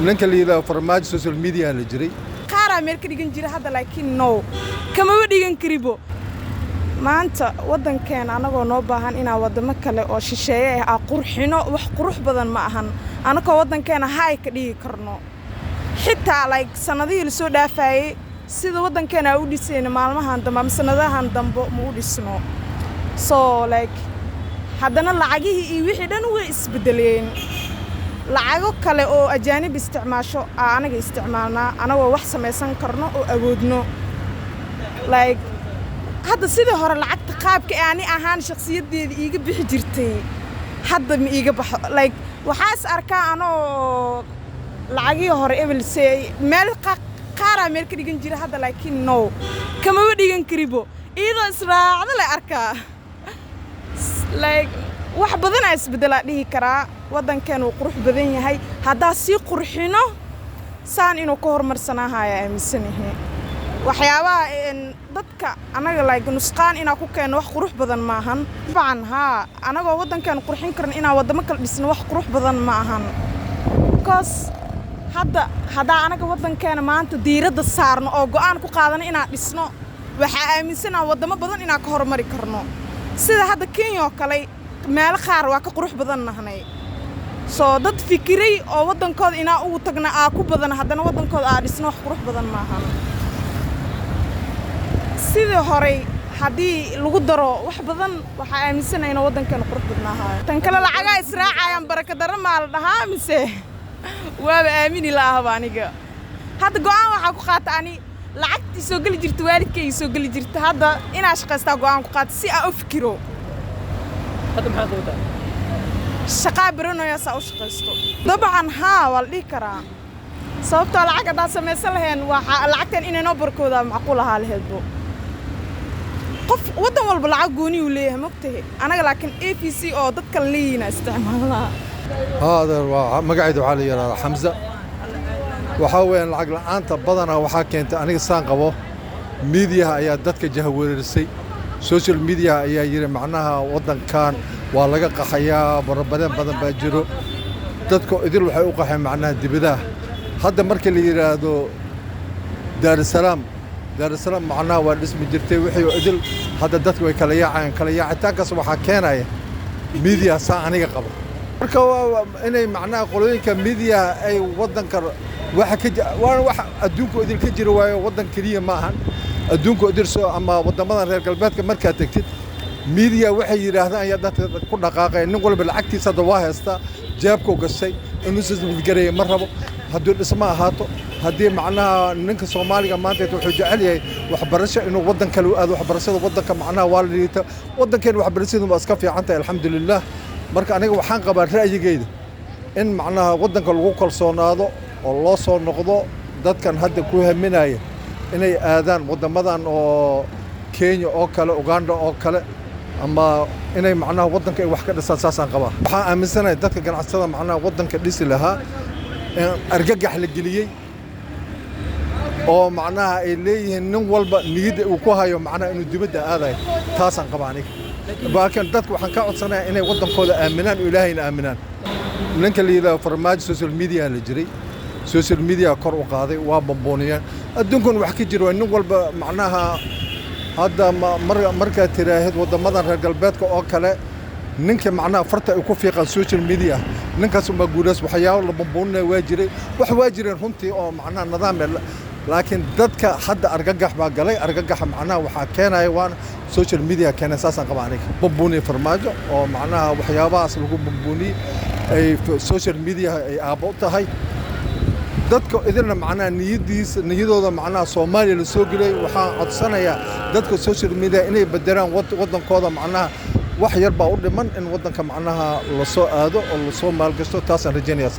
Ninka la yidhahdo Farmaajo social media la jiray. Qaaraa meel ka dhigan jira hadda, laakiin no, kamaba dhigan karibo. Maanta waddankeena anagoo noo baahan inaan waddamo kale oo shisheeye ah aa qurxino, wax qurux badan ma ahan. Anagoo waddankeena haay ka dhigi karno, xitaa like sannadihii lasoo dhaafayey sida waddankeena aa u dhisayna, maalmahan dambe ama sannadahan dambe ma u dhisno. So like haddana lacagihii iyo wixii dhan way isbedeleen. Lacago kale oo ajaanib isticmaasho aa anaga isticmaalnaa, anagoo wax samaysan karno oo awoodno. Like hadda sidii hore lacagta qaabka ee ani ahaan shakhsiyaddeeda iiga bixi jirtay hadda ma iiga baxo. Like waxaas arkaa anoo lacagihii hore ebelse meel qaaraa meel ka dhigan jira hadda, laakiin no, kamaba dhigan karibo. Iyadoo israacdo la arkaa, like wax badanaa isbeddelaa dhihi karaa. Waddankeena wuu qurux badan yahay. Haddaa sii qurxino saan inuu ka horumarsanaahaaya aaminsanahay. Waxyaabaha dadka annaga like nusqaan inaa ku keenno wax qurux badan ma ahan. Dabcan haa, anagoo waddankeena qurxin karno inaan waddamo kala dhisno wax qurux badan ma ahan, because hadda haddaa anaga waddankeena maanta diiradda saarno oo go'aan ku qaadano inaan dhisno, waxaa aaminsanaa waddamo badan inaan ka horumari karno, sida hadda Kenya oo kale. Meelo qaar waa ka qurux badan nahnay. Soo dad fikiray oo waddankooda inaa ugu tagna aa ku badan, haddana waddankooda aa dhisno wax qurux badan maahan. Sidii horey haddii lagu daro wax badan, waxaa aaminsanaya inuu waddankeena qurux badnaahayo. Tan kale, lacagaa israacayaan, baraka darro maa la dhahaa mise waaba aamini la'ahaba. Aniga hadda go'aan waxaa ku qaata, ani lacagtii soo geli jirta waalidkayga soo geli jirta, hadda inaa shaqaystaa go'aan ku qaata si aan u fikiro. Hadda maxaa qabataa? Shaqaa baranaya saa u shaqaysto. Dabcan haa, waa la dhihi karaa, sababtoo lacag haddaan samaysan lahayn, waxaa lacagtan inay noo barkooda macquul ahaa laheedbo. Qof waddan walba lacag gooni uu leeyahay, mogtahay anaga, laakiin EVC oo dadka leeyihiina isticmaalnaa. Adeer, waa magacayda waxaa la yidhahdaa Xamza. Waxaa weeyaan, lacag la'aanta badanaa waxaa keentay, aniga saan qabo, miidiyaha ayaa dadka jahwareerisay. Social mediaha ayaa yidhi macnaha waddankan waa laga qaxayaa, barabareen badan baa jiro. Dadku idil waxay u qaxeen macnaha dibadaha. Hadda marka la yidhaahdo Daarusalaam, Daarusalaam macnaha waa dhismi jirtay, wixii idil hadda dadku way kala yaacayaan. Kala yaacitaankaas waxaa keenaya miidiya, saa aniga qabo. Marka inay macnaha qolooyinka miidiyaha ay waddanka waxa ka waana wax adduunka idil ka jira waayo, waddan keliya ma ahan. Adduunka idil soo ama waddamadan reer galbeedka markaad tegtid, miidiya waxay yidhaahdaan ayaa dadka ku dhaqaaqaya. Nin walba lacagtiisa hadda waa haystaa, jeebkuu gashay, inuusan isbadgareeya ma rabo. Haddii dhismo ahaato, haddii macnaha ninka Soomaaliga maanta wuxuu jecel yahay waxbarasho inuu waddan kale u aado, waxbarashada waddanka macnaha waa la liita. Waddankeena waxbarashadu waa iska fiican tahay, alxamdulilah. Marka aniga waxaan qabaa ra'yigeyda in macnaha waddanka lagu kalsoonaado oo loo soo noqdo. Dadkan hadda ku haminaya inay aadaan waddamadan oo Kenya oo kale, Uganda oo kale, ama inay macnaha waddanka ay wax ka dhisaan, saasaan qabaa. Waxaan aaminsanahay dadka ganacsatada macnaha waddanka dhisi lahaa in argagax la geliyey oo macnaha ay leeyihiin nin walba niyadda uu ku hayo macnaha inuu dibadda aadayo. Taasaan qabaa aniga, laakiin dadka waxaan ka codsanayaa inay waddankooda aaminaan oo Ilaahayna aaminaan. Ninka la yidhahdo Farmaajo social media la jiray, social media kor u qaaday, waa bambooniyeen. Adduunkan wax ka jira waa nin walba macnaha hadda markaad tiraahid waddamadan reer galbeedka oo kale, ninka macnaha farta ay ku fiiqaan social media, ninkaas unbaa guulays. Waxyaabo la bamboonina waa jiray, wax waa jireen runtii oo macnaha nidaam, laakiin dadka hadda argagax baa galay. Argagaxa macnaha waxaa keenaya waana social media keenay, saasaan qaba aniga. Bambooniye Farmaajo oo macnaha waxyaabahaas lagu bambooniyey ay social media ay aabbo u tahay, dadka idilna macnaha niyadiisa niyadooda macnaha Soomaaliya la soo geliyay. Waxaan codsanayaa dadka social media inay bedelaan waddankooda. Macnaha wax yar baa u dhiman in waddanka macnaha la soo aado oo lasoo maalgashto, taasaan rajaynaya.